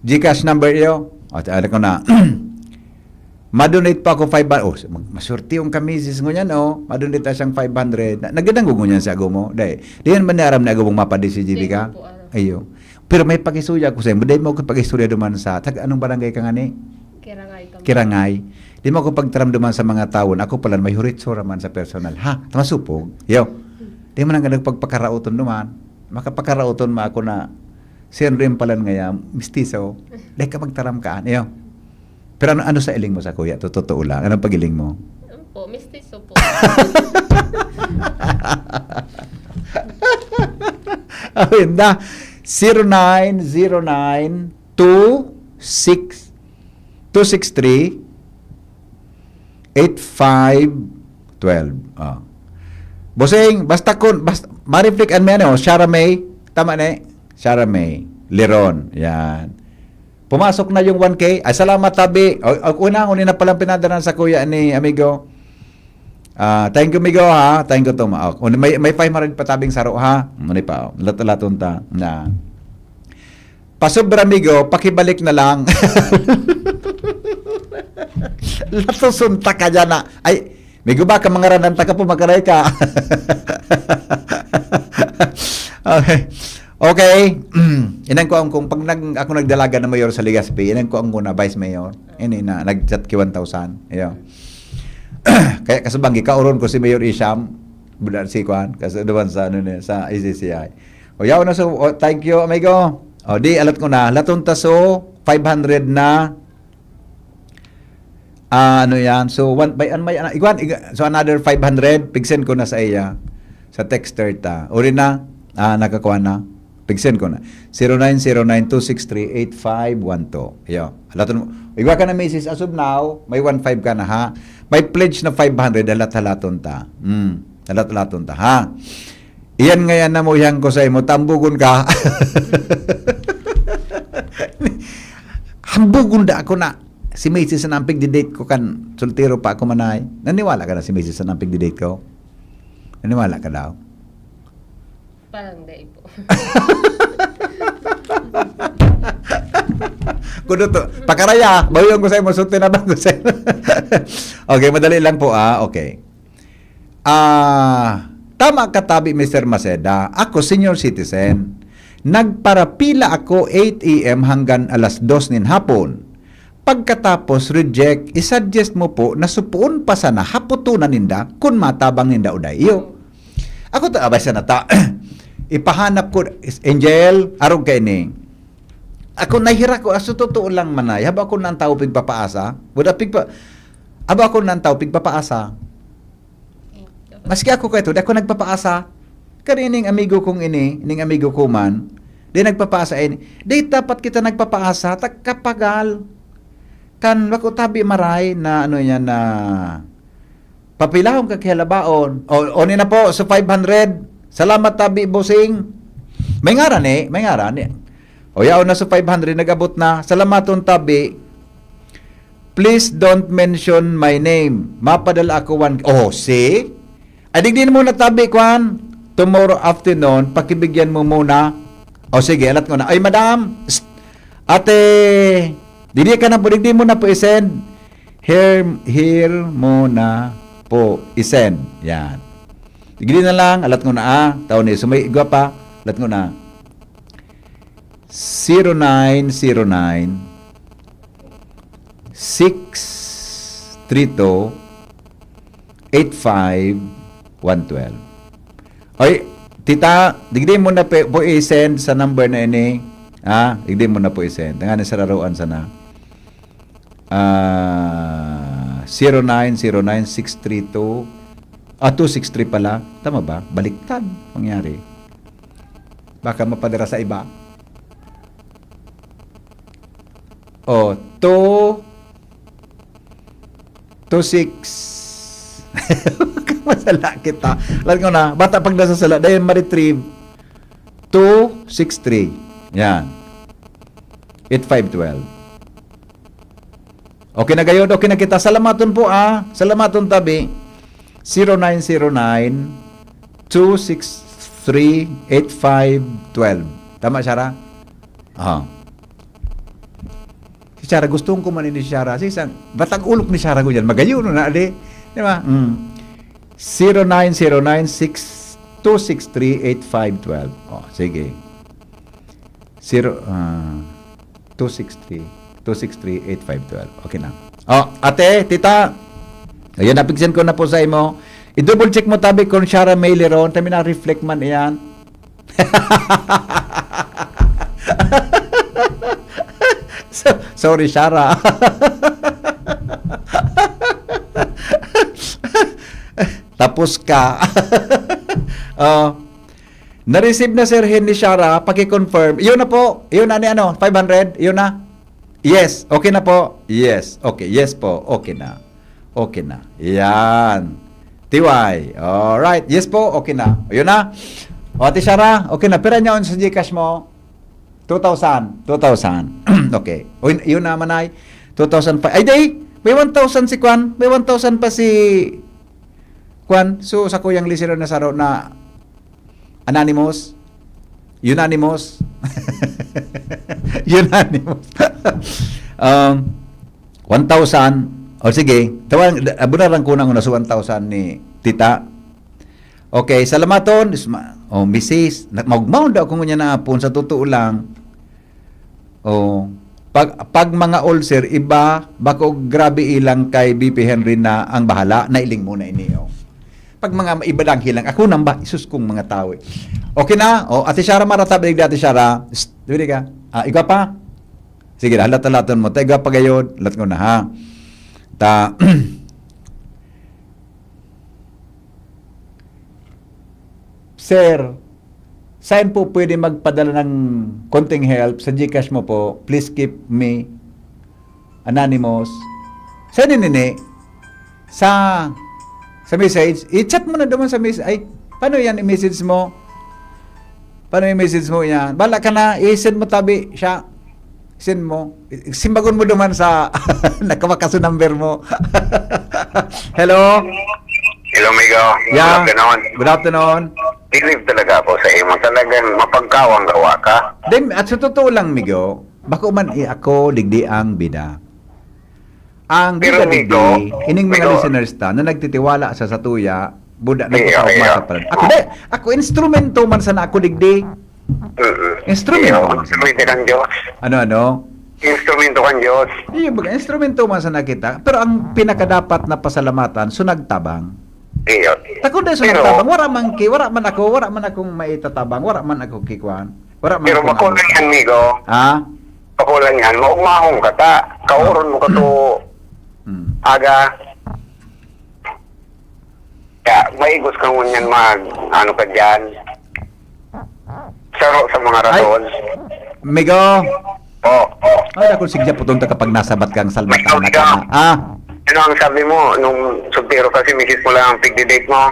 Gcash number iyo? O, ano ko na? Madonate pa ako five hundred. Oh, mag-, masurti yung kamisis ngunyan, oh. Madonate na siyang five hundred. Na, nagdadangog ngunyan si ago mo? Dai. Di yan man niaram ni ago mong mapa D C G B ka? Di ko po aram. Ayo. Pero may pakisuya ko sa imo. Dai mo ko pakistorya duman sa, tag, anong barangay ka nga ni? Kirangay kami. Kirangay. Di mo ako pagtaram duman sa mga tawo na ako pala may huritso raman sa personal. Ha? Tama supog. Yo. Di mo nang pagpakaraoton duman. Makapakaraoton mo ako na si Henry ang palan ngaya, mistiso. Dai ka magtaram ka, yo. Pero ano, ano sa iling mo sa kuya? To, totoo lang. Anong pagiling mo? Ano po? Mistiso po. Ayun na. Zero nine zero nine two six two six three eight five twelve. Ah. Bossing, basta kun, basta, ma-reflect an may ano, Shara May, tama na eh? Shara May, Leron, yan. Pumasok na yung one K. Ay, salamat, tabi. O, o, una, una na palang pinadala sa kuya ni amigo. Ah, thank you, migo, ha? Thank you, Tom. Oh, may, may five hundred pa tabing saro, ha? Muna pa, oh. Lat-, laton ta. Na. Pasobra, migo, pakibalik na lang. Latoson ta ka dyan, ah. Ay, migo ba, kamangaranan ta ka po, makaray ka. Okay. Okay. Inang ko ang kung pag nag, ako nagdalagan na mayor sa Legazpi, inang ko ang muna vice mayor. Ini na, nag-chat ki one thousand. Ayo. Kaya kasabang, gikauron ko si Mayor Isham, buda si Kwan, kasi naman sa, ano niya, sa A C C I. O, yaw na, so, oh, thank you, amigo. O, di, alat ko na. Laton ta so, five hundred na, ah, ano yan? So, one, by, an, may, ano, igwan, iga-, so, another five hundred, pigsen ko na sa iya, sa texter ta. Uri na, ah, nakakuha na. Pigsen ko na. Zero nine zero nine two six three eight five one two. Iyo. Laton mo. Igwa ka na, misis, as of now, may one five ka na, ha? May pledge na five hundred, halat-halaton ta. Hmm. Halat-halaton ta, ha? Iyan ngayon na mo, iyan ko sa imo, tambugon ka. Hambugon da ako na si misis na ang pigdi-date ko kan soltero pa ako manay. Naniwala ka na si misis na ang pigdi-date ko? Naniwala ka daw? Parang dai po. Kudo to. Pakaraya, bayon ko sa imo, sulti na ba ko sa imo? Okay, madali lang po, ah. Okay. Ah, tama ka tabi, Mister Maceda. Ako, senior citizen. Nagparapila ako eight A M hanggang alas dos nin hapon. Pagkatapos reject, i-suggest mo po na supoon pa sana hapoton na ninda kun matabang ninda o dai. Iyo. Ako ta, abay sana ta, ipahanap ko, is-, Angel, arog kaini. Ako, nahihirak ko, ah, sa totoo lang, Manay, haba ako nang tawo pigpapaasa. Wala pigpa-, haba ako nang tawo pigpapaasa. Maski ako kaito, di ako nagpapaasa. Kani ning amigo kong ini, ning amigo ko man, di nagpapaasa ini. Di dapat kita nagpapaasa, ta kapagal. Kan bako tabi maray na ano yan na papilahon ka kihalabaon. O, o ni na po, so five hundred. Salamat tabi, bossing. May ngaran eh, may ngaran eh. O, yaon na so five hundred, nag-abot na. Salamaton tabi. Please don't mention my name. Mapadala ako one. Oh, see? Ay, digdi mo na tabi, kwan. Tomorrow afternoon, pakibigyan mo muna. O, sige, alat ko na. Ay, madam, psst, ate, digdi ka na po, digdi mo na po i-send. Here, here mo na po i-send. Yan. Digdi na lang, alat ko na, ah. Tao ni, sumay, igwa pa, alat ko na. Zero nine zero nine, six three two, eight five one twelve. Oy, tita, digdi mo na pe-, po i-send sa number na ini. Ha? Digdi mo na po i-send. Tanganing sararoan sana. Ah, zero nine zero nine six three two, ah, two six three pala. Tama ba? Baliktad mangyari. Baka mapadara sa iba. Oh, two, two six. Masala kita. Alam ko na, bata pag nasa sala, dahil ma-retrieve. Two six three. Yan. Eight five twelve. Okay na gayod, okay na kita. Salamaton po, ah. Salamaton tabi. Zero nine zero nine, two six three, eight five twelve. Tama, Shara? Ah. Si Shara, gusto ko man ni Shara. Si isang, batag ulok ni Shara ko dyan. Magayon na, di? Di ba? Mm. Zero nine zero nine six two six three eight five twelve. Oh, sige. Zero, ah, two six three, two six three, eight five twelve. Okay na. Oh, ate, tita, ayan, napigsan ko na po sa imo. I-double check mo tabi kung Shara Maileron. Tabi na reflect man iyan. So-, sorry, Shara. Tapos ka. Oh. Na-receive na, Sir Hen, ni Shara. Paki-confirm. Yun na po. Yun na ni ano, five hundred. Yun na. Yes. Okay na po. Yes. Okay. Yes po. Okay na. Okay na. Yan. T Y. Alright. Yes po. Okay na. Yun na. O, Ate Shara, okay na. Pira niya on sa GCash mo? Two thousand. Two thousand. Okay. O, yun, yun naman ay two thousand pa. Ay, day! May one thousand si Kwan. May one thousand pa si Kwan. So, sa kuyang listener na saro na anonymous. Unanimous. Unanimous. Um, one thousand. O sige, tawag, abunaran ko na una sa one thousand ni Tita. Okay, salamaton. Isma-, oh, misis. Na-, maugmaon daw ako ngunyan na hapon. Sa totoo lang, oh, pag, pag mga ulcer, iba, bako grabe ilang kay B P Henry na ang bahala, nailing mo na ini, oh. Pag mga iba lang hilang, ako nang ba, isus kong mga tao, eh. Okay na? Oh, Ate Shara, maratab, digdi, Ate Shara. Psst, dili ka. Ah, igwa pa? Sige, halat-halaton mo. Ta, igwa pa gayod. Lat ko na, ha? Ta, Sir, saan po pwede magpadala ng konting help? Sa GCash mo po, please keep me anonymous. Saan yun, nini? Sa, sa message? I-chat mo na naman sa message. Ay, paano yan i-message mo? Paano i-message mo yan? Bala ka na, i-send mo tabi siya. Send mo. Simbagon mo naman sa nakawakaso number mo. Hello? Hello, Migo. Yeah. Good afternoon. Good afternoon. Believe talaga ako sa imo. Talagang mapagkawang gawa ka. Then, at sa totoo lang, Migo, bako man i-, ako, digdi ang bida. Ang Pero, bida, Migo, digdi, ining mga Migo. Listeners ta na nagtitiwala sa satuya, buda, Iyo, nagpapaugma iyo. Sa pala. Ako, di, ako, instrumento man sana ako, digdi. Mm-mm. Instrumento Iyo, man sana. Instrumento ng Diyos. Ano, ano? Instrumento kan Diyos. Iyo, baga, instrumento man sana kita. Pero ang pinakadapat na pasalamatan, so nagtabang. Iyo. Takod na so Pero- nagtabang, wala man ki, wala man ako, wala man akong maitatabang, wala man ako kikwan. Wala man Pero akong bako lang yan, migo. Ha? Bako lang yan. Maugmahon ka ta. Kauron mo ka to Hmm. aga. Kaya, maigos ka ngunyan mag, ano ka dyan. Saro sa mga Ay. rason. Migo, Oh, oh. ay, ako sige po itong kapag nasabat kang salmata Migo, na migo. ka. Ah, Ano ang sabi mo nung soltero kasi misis mo lang ang pigdi-date mo?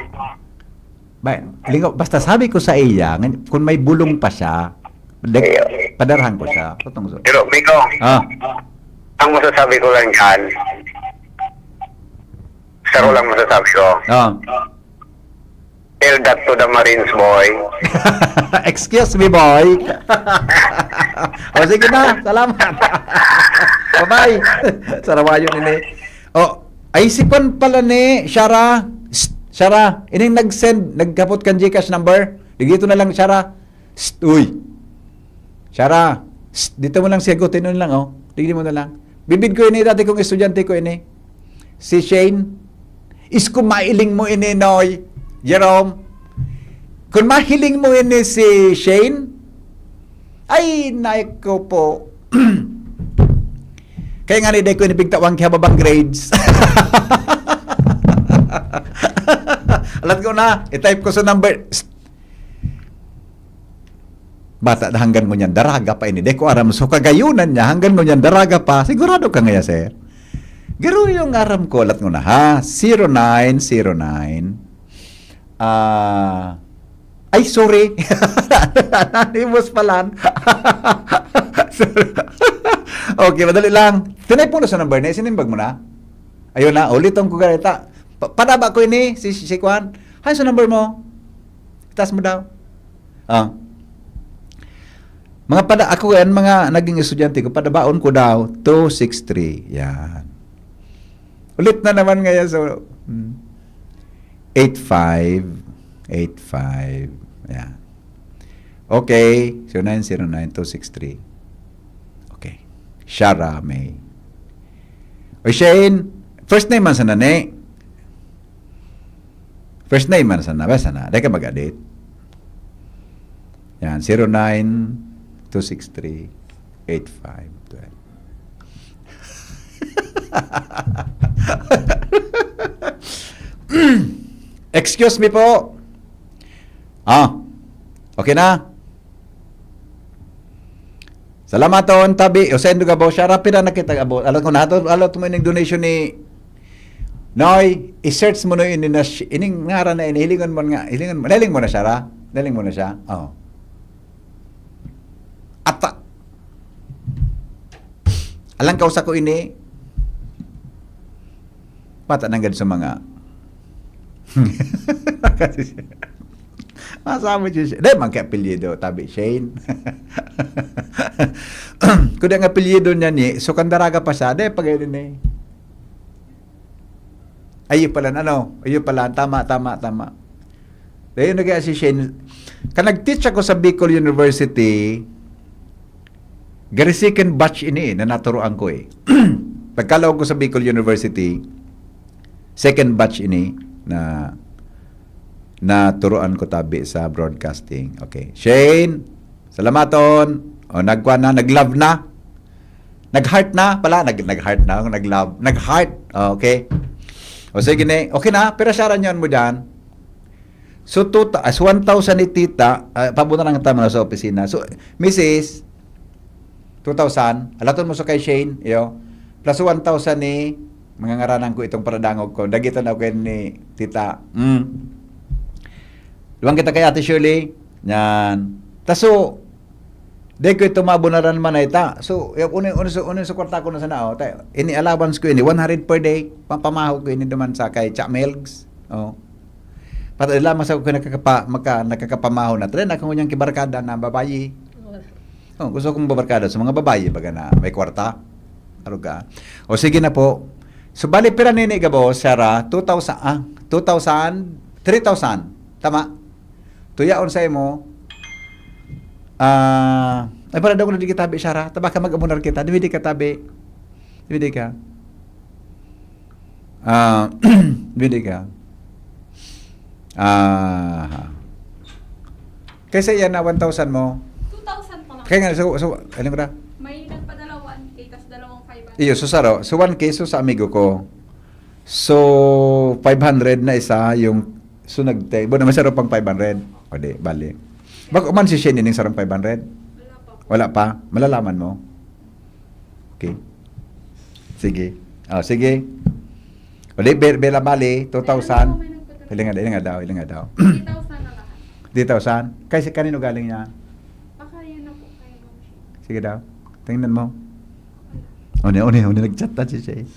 ba, lingaw, basta sabi ko sa iya, ngan-, kung may bulong pa siya, de, Iyo. padarahan ko siya. Totong so. Pero, migo, Ah, ang masasabi ko lang dyan, saro lang masasabi ko. ah. Tell that to the Marines, boy. Excuse me, boy. O sige na, salamat. Bye-bye. Sarawayon ini. O, ay si Kwan pala ni Shara. Shh, Shara, ining nag-send, naghapot kan GCash number. Digdi to na lang, Shara. Shh, uy. Shara, shh, dito mo lang siya, gutin mo lang, oh. Digdi mo na lang. Bibid ko ini, dati kong estudyante ko ini. Si Shane. Is kung mailing mo ini, Noy, Jerome. Kung mahiling mo ini si Shane, ay, naik ko po. Kaya nga ni, dahil ko inipigtawan kaya babang grades. Alam ko na, i-type ko sa number. Bata na hanggan ngunyan daraga pa ini. Di ko aram. So, kagayunan niya, hanggan ngunyan daraga pa. Sigurado ka ngaya, sir? Garo yung aram ko, alat ko na, ha? Zero nine zero nine. Ah, ay, sorry. Anonymous pala. Sorry. Okay, madali lang. Tinay po na sa number na, sinimbag mo na. Ayun na, ulit ang kugareta. Pa- padaba ko ini, si, si, si Kwan. Hay, sa number mo. Itaas mo daw. Ah. Mga pada, ako yan, mga naging estudyante ko, padabaon ko daw, two six three. Yan. Ulit na naman ngayon, so, hmm. eight five, eight five. Yan. Okay, so nine zero nine two six three. Okay. Shara May. O Shane, first name man sana ni. First name man sana, basta na. Dahil ka mag-edit. Yan, zero nine two six three eight five twelve. Excuse me po. Ah, okay na. Salamat on, tabi. O, send ka ba? Siya, rapid na nakita ka ba? Alam ko na, ato, alam mo yung donation ni Noy, i-search mo na yun, ini na si-, ining ngaran na ini, hilingon mo nga, hilingon mo, nahiling mo na siya, ra? Nahiling mo na siya? Oo. Ata. Alang kausa ko ini, mata nanggad sa mga. Masama siya siya. Di, man kay apelyido, tabi, Shane. Kung ang apelyido niya ni, so kan daraga pa siya, di, pag ni. Ayun pala, ano? Ayun pala, tama, tama, tama. Ayun, nag si Shane. Kan nag-teach ako sa Bicol University, gari second batch ini eh, na naturoan ko eh. Pagkalaog ko sa Bicol University, second batch ini na naturoan ko tabi sa broadcasting. Okay. Shane, salamaton. O, nagkuha na, nag-love na. Nag-heart na pala, nag, nag-heart na, nag-love, nag-heart. Okay. O sige ni, okay na, pero siya ranyan mo dyan. So, two, as one thousand ni tita, uh, pabunaran ta mga sa opisina. So, misis, two thousand, alaton mo sa kay Shane, iyo, plus one thousand ni, mga ngaranan ko itong paradangog ko, dagitan ako ni tita. Mm. Luwang kita kay Ate Shirley, yan. Taso, di ko ito mabunaran man ay ta. So, y- uno, uno, sa, uno sa kwarta ko na sana, oh, ta, ini allowance ko ini, one hundred per day, pampamaho ko ini duman sa kay Cha Melgs. Oh. Pati lamang sa ko nakakapa, maka, nakakapamaho na. Tren, ako niyang kibarkada na babayi. Oh, gusto kong babarkada sa mga babayi, baga na may kwarta. Aruga. O sige na po. So, bali, pira nini gabo, Sarah? Two thousand, ah, two thousand, three thousand. Tama? Tuyaon sa imo. Ah, Ay, para daw na di kita tabi, Shara. Taba ka, mag-amunar kita. Dumidi ka, tabi. Dumidi ka. Ah, dumidi ka. Ah. Kaysa yan na one thousand mo. Two thousand pa lang. Kaya nga, so, so, ano ko na? May nagpadala one K, tas dalawang five hundred. Iyo, so saro. So one K, so sa amigo ko. So, five hundred na isa yung, so nagte-, bo naman saro pang five hundred. O di, bali. Bako man si Shane ining sarong five hundred? Wala pa po. Wala pa? Malalaman mo? Okay. Sige. Oh, sige. O di, be-, bela bali, two thousand. Ano, may nagpadala. Ilinga, ilinga daw, ilinga daw. Three thousand na lahat. Three thousand? Kaysa kanino galing yan? Baka yun na po kay Ma'am Shane. Sige daw. Tingnan mo. Wala. O, ni, o, ni, o, ni, nag-chat na si Shane.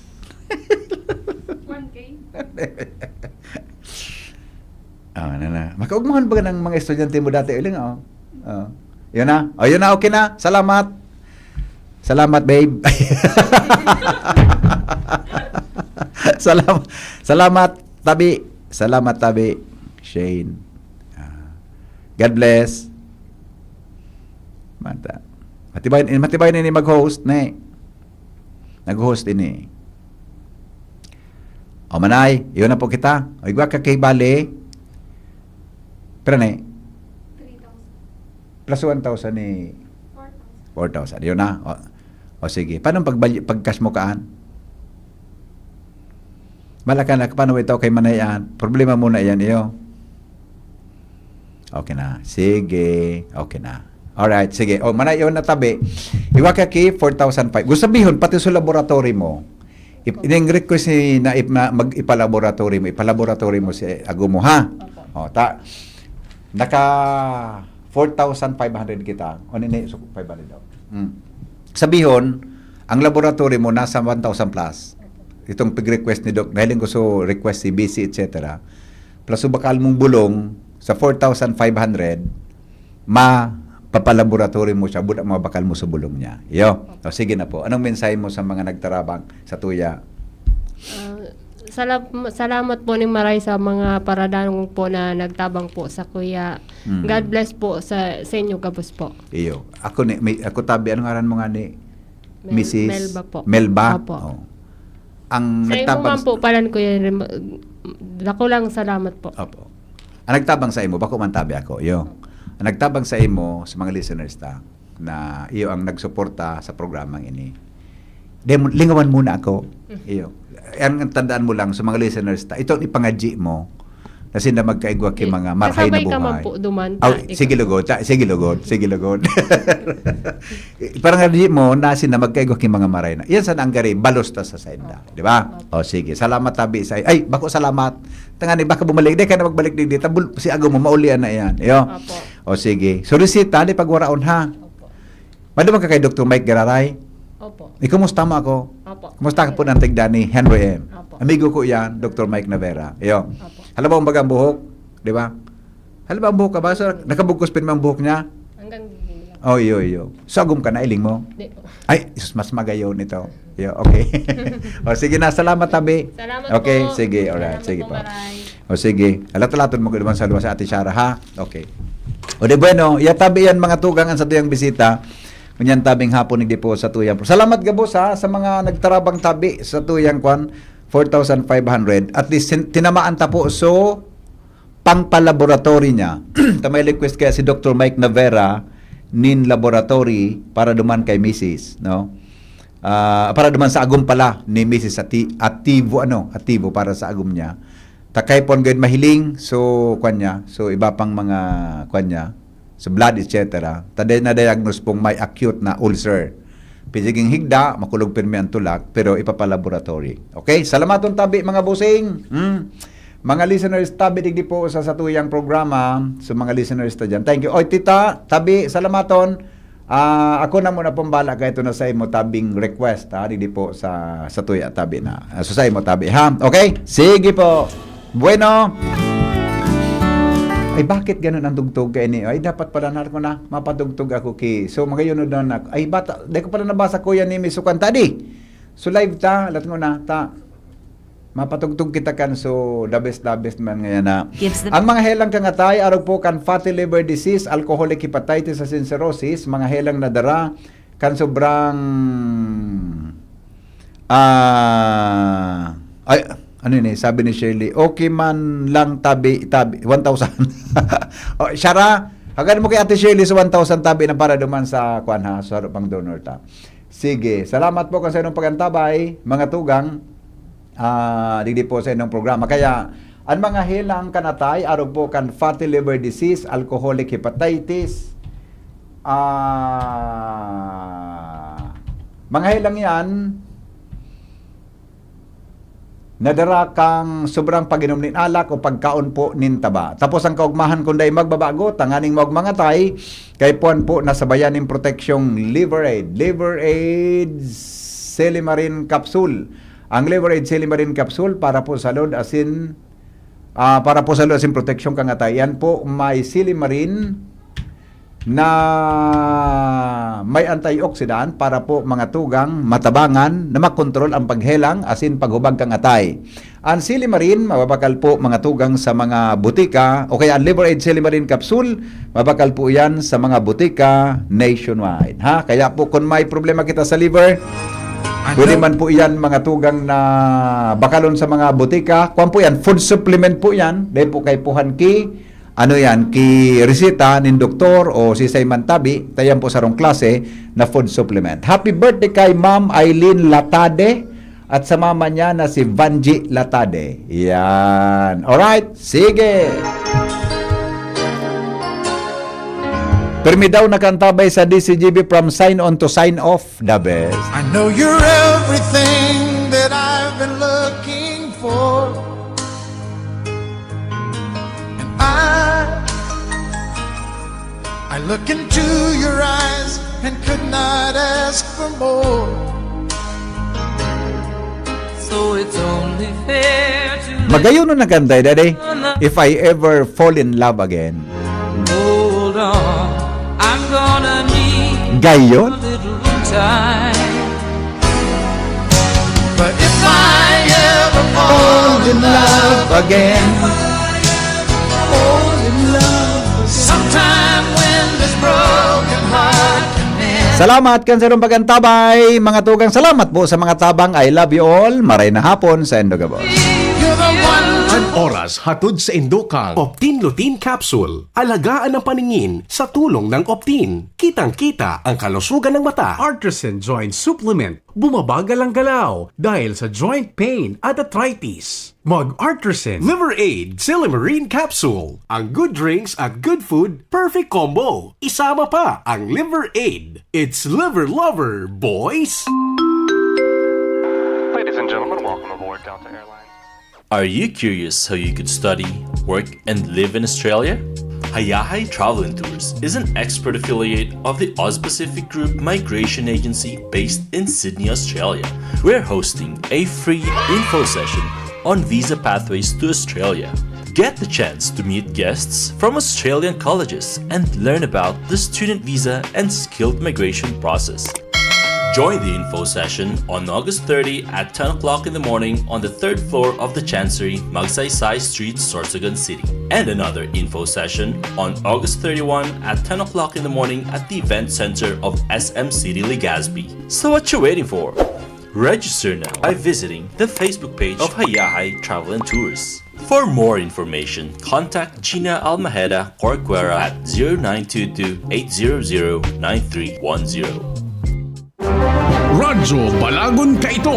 One K? Ah, ano na. Makaugmahan ba ng mga estudyante mo dati, Uling, oh? Oh. Yun na. Oh, yun na. Okay na. Salamat. Salamat, babe. Salam-, salamat, tabi. Salamat, tabi. Shane. Ah. God bless. Mata. Matibay, matibay na ni mag-host, ne. Nag-host ini. O, manay, yun na po kita. O, igwa ka kay bali. Pero ne, three thousand. Plus one thousand ni four thousand. Four thousand. Yun na. O, o sige. Paano pag, pag-cash mo kaan? Malaka na, paano ito kay Manay Ann? Problema muna yan, iyo. Okay na. Sige. Okay na. Alright, sige. O, Manay, iyo na tabi. Iwa ka ki four thousand five. Gusto sabihon, pati sa laboratory mo, ip-, ining request ni na ip-, na mag-, ipalaboratory mo, ipalaboratory mo si Agumo, ha? Opo. O, ta-, naka four thousand five hundred kita. O, nini, so, five hundred daw. Hmm. Sabihon, ang laboratory mo nasa one thousand plus. Itong pag-request ni Doc, dahil yung gusto request si B C, et cetera. Plus, so bakal mong bulong sa four thousand five hundred, mapapalaboratory mo siya, buda mga bakal mo sa bulong niya. Iyo. O, sige na po. Anong mensahe mo sa mga nagtarabang sa tuya? Ah, salam-, salamat po ning maray sa mga paradanong po na nagtabang po sa kuya. Mm. God bless po sa, sa inyo gabos po. Iyo. Ako ni, may, ako tabi, anong ngaran mo nga ni Mel-, Missus Melba po. Melba? Opo. Oh. Ang sa imo nagtabang man s- po, palan, Kuya Rem-, dako lang salamat po. Opo. Ang nagtabang sa imo, bako man tabi ako, iyo. Ang nagtabang sa imo, sa mga listeners ta, na iyo ang nagsuporta sa programang ini. Di mo, lingawan muna ako. Mm. Iyo. Ang tandaan mo lang sa mga listeners ta, ito ang ipangadji mo, na sinda magkaigwa ki mga marhay na buhay. Kasabay ka man po duman, Aw, ta-, sige, lugod. Ta-, sige, lugod. Sige, lugod. Parang nga di mo, na sinda magkaigwa ki mga marhay na. Yan sana ang gari, balos ta sa sainda. Opo. Di ba? Opo. O, sige. Salamat, tabi, sa, ay, bako salamat. Tangani, baka bumalik. Di ka na magbalik, di, di. Tabul-, si Agumo, maulian na yan. Iyo. Opo. O, sige. Sorisita, di pagwaraon, ha? Opo. Maduman ka kay Doktor Mike Gararay? Opo. Ikumusta mo ako? Opo. Kumusta ka po ng tigda ni Henry M? Opo. Amigo ko yan, Doktor Mike Navera. Iyo. Opo. Halimbawa, baga ang buhok, di ba? Halimbawa, ang buhok ka ba? So, nakabugkos pa naman ang buhok niya? Hanggang gigil lang. Oh, iyo, iyo. So, agom ka na, iling mo? Di po. Ay, Jesus, mas magayon ito. Iyo, okay. O, sige na. Salamat, tabi. Salamat po. Okay, sige. Alright, sige po. Salamat po, Maray. O sige, alat-alaton mo ko naman sa luwas si Ate Shara, ha? Okay. O di bueno, iya tabi yan, mga tugang, ang satuyang bisita. Ngunyan tabing hapon, hindi po sa tuyang. Salamat gabos, ha, sa mga nagtarabang tabi sa tuyang kwan, four thousand five hundred. At least, sin-, tinamaan ta po, so, pang-palaboratory niya. Ta may request kaya si Doktor Mike Navera nin laboratory para duman kay misis, no? Ah, para duman sa agom pala ni misis Ati-, Ativo, ano, Ativo para sa agom niya. Ta kay pon gayud mahiling, so, kwan niya, so, iba pang mga, kwan niya, so, blood, et cetera. Ta na-diagnose pong may acute na ulcer. Pwede ging higda, makulog pirmi ang tulak, pero ipapalaboratory. Okay? Salamaton tabi, mga busing. Hmm? Mga listeners, tabi digdi po sa satuyang programa. So, mga listeners ta dyan. Thank you. Oy, tita, tabi, salamaton. Ah, ako na muna pong bala kay ito na sa imo tabing request, ha? Digdi po sa, sa tuya tabi na. Ah, so sa imo tabi, ha? Okay? Sige po. Bueno. Ay, bakit ganun ang tugtog kay ni? Ay, dapat pala na ko na mapadugtog ako ki. So, magayunod na ako. Ay, bata, di ko pala nabasa, Kuya, ni Miss Sukan tadi. So, live ta, lat ko na, ta. Mapatugtog kita kan so the best, the best man ngayon na. Ang mga helang kangatay, arog po kan fatty liver disease, alcoholic hepatitis asin cirrhosis, mga helang nadara kan sobrang, ah, ay, ano yun eh, sabi ni Shirley, "Okay man lang tabi, tabi, one thousand." O, Shara, hagad mo kay Ate Shirley sa one thousand tabi na para duman sa, kuwan ha, sa pang donor ta. Sige, salamat po kan sa inyong pagantabay, mga tugang. Ah, digdi po sa inyong programa. Kaya, ang mga helang kanatay, arog po kan fatty liver disease, alcoholic hepatitis, ah, mga helang yan, nadara kang sobrang pag-inom nin alak o pagkaon po nin taba. Tapos ang kaugmahan kun dai magbabago, tanganing magmangatay, kay puan po nasabayan nin proteksyong Liver Aid. Liver Aid Silimarin Capsule. Ang Liver Aid Silimarin Capsule para po sa load asin, ah, para po sa load asin proteksyong kangatay. Yan po may silimarin na may antioxidant para po mga tugang matabangan na makontrol ang paghelang asin paghubag kangatay. Ang silimarin, mababakal po mga tugang sa mga butika, o kaya ang Liver Aid Silimarin Capsule, mabakal po yan sa mga butika nationwide. Ha? Kaya po kung may problema kita sa liver, pwede man po yan mga tugang na bakalon sa mga butika. Kuwan po yan, food supplement po yan. Dahil po kaipuhan ki, ano yan, ki reseta nin doktor o si Simon Tabi, tayan po sarong klase na food supplement. Happy birthday kay Ma'am Eileen Latade at sa mama niya na si Vanji Latade. Yan. Alright, sige. Permi daw nakantabay sa D C G B from sign on to sign off. The best. I know you're everything that I've been looking for. And I, I look into your eyes and could not ask for more. So it's only fair to let Magayon na nagantay, Daddy. If I ever fall in love again. Hold on, I'm gonna need Gayon? A little time. But if I ever fall in love again, fall in love again. Sometime when this broken heart can mend. Salamat kan sarong pagantabay, mga tugang. Salamat po sa mga tabang. I love you all. Maray na hapon sa Indo gabos. You're the one. An oras hatod sa Indo kang Optin Lutein Capsule. Alagaan ang paningin sa tulong ng Optin. Kitang-kita ang kalusugan ng mata. Artisan Joint Supplement. Bumabagal ang galaw dahil sa joint pain at arthritis. Mag Artisan Liver Aid Silimarin Capsule. Ang good drinks at good food, perfect combo. Isama pa ang Liver Aid. It's Liver Lover, boys! Ladies and gentlemen, welcome aboard Delta Airlines. Are you curious how you could study, work, and live in Australia? Hayahay Travel and Tours is an expert affiliate of the Oz Pacific Group Migration Agency based in Sydney, Australia. We're hosting a free info session on visa pathways to Australia. Get the chance to meet guests from Australian colleges and learn about the student visa and skilled migration process. Join the info session on August thirty at ten o'clock in the morning on the third floor of the Chancery, Magsaysay Street, Sorsogon City. And another info session on August thirty-one at ten o'clock in the morning at the Event Center of S M City Legazpi. So what you waiting for? Register now by visiting the Facebook page of Hayahay Travel and Tours. For more information, contact Gina Almajeda Corcuera at zero nine two two, eight zero zero, nine three one zero. Radyo Balagon kaito,